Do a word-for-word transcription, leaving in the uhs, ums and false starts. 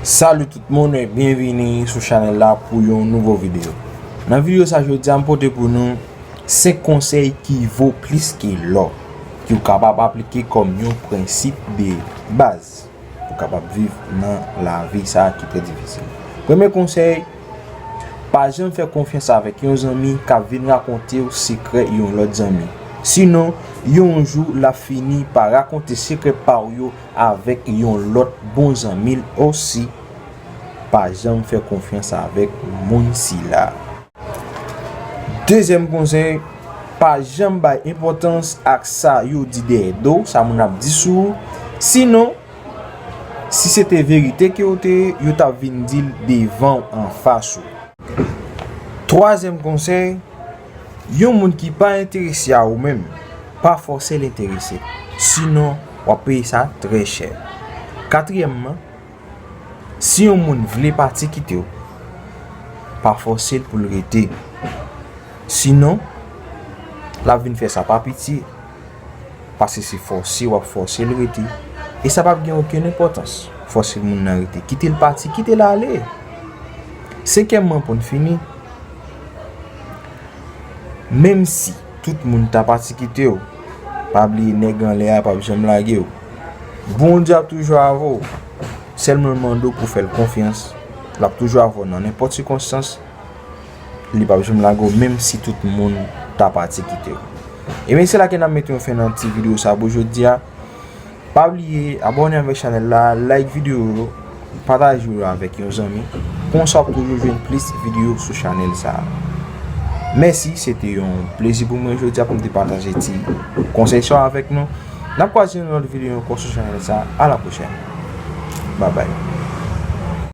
Salut tout moun e byenvini sou chanèl la pou yon nouvo videyo. Nan videyo sa jodi a m pote pou nou senk konsèy ki vo plis ke lò ki w kapab aplike kòm yon prensip de baz pou w kapab viv nan lavi sa ki trè difisil. Premye konsèy, pa janm fè konfyans avèk yon zanmi k ap vin rakonte w sekrè yon lòt zanmi. Sinon, yon jou l ap fini pa rakonte sekrè pa w yo avèk yon lòt bon zanmi l osi. Pa janm fè konfyans avèk moun sila. Dezyèm konsèy, pa janm bay enpòtans ak sa yo di dèyè do w, sa moun ap di sou ou. Sinon, si se te verite ke w te ye, yo t ap vin di l devan w anfas ou. Twazyèm konsèy, yon moun ki pa enterese a ou menm, pa fòse l enterese. Sinon, w ap peye sa trè chè. Katriyèmman, si yon moun vle pati kite w, pa fòse l pou l rete. Sinon, l ap vin fè sa pa pitye. Paske se fòse w ap fòse l rete. E sa p ap gen okenn enpòtans. Fòse moun nan rete. Kite l pati, kite l ale. Senkyèmman, pou n fini, menm si tout moun ta pati kite w, pa bliye nèg anlè a p ap janm lage w. Bondye ap toujou avè w. Sèlman l mande w pou w fè l konfyans. L ap toujou avè w nan nenpòt sikonstans. Li p ap janm lage w, menm si tout moun ta pati kite w. Ebyen, se la ke n ap mete yon fen nan ti videyo sa pou jodi a. Pa bliye abòne avèk chanèl la, like videyo yo, pataje yo avèk yon zanmi. Konsa w ap toujou jwenn plis videyo sou chanèl sa a. Mèsi, se te yon plezi pou mwen jodi a pou m te pataje ti konsèy sa yo avèk nou. N ap kwaze nan lòt videyo ankò sou chanèl sa a. A la pwochèn. Babay.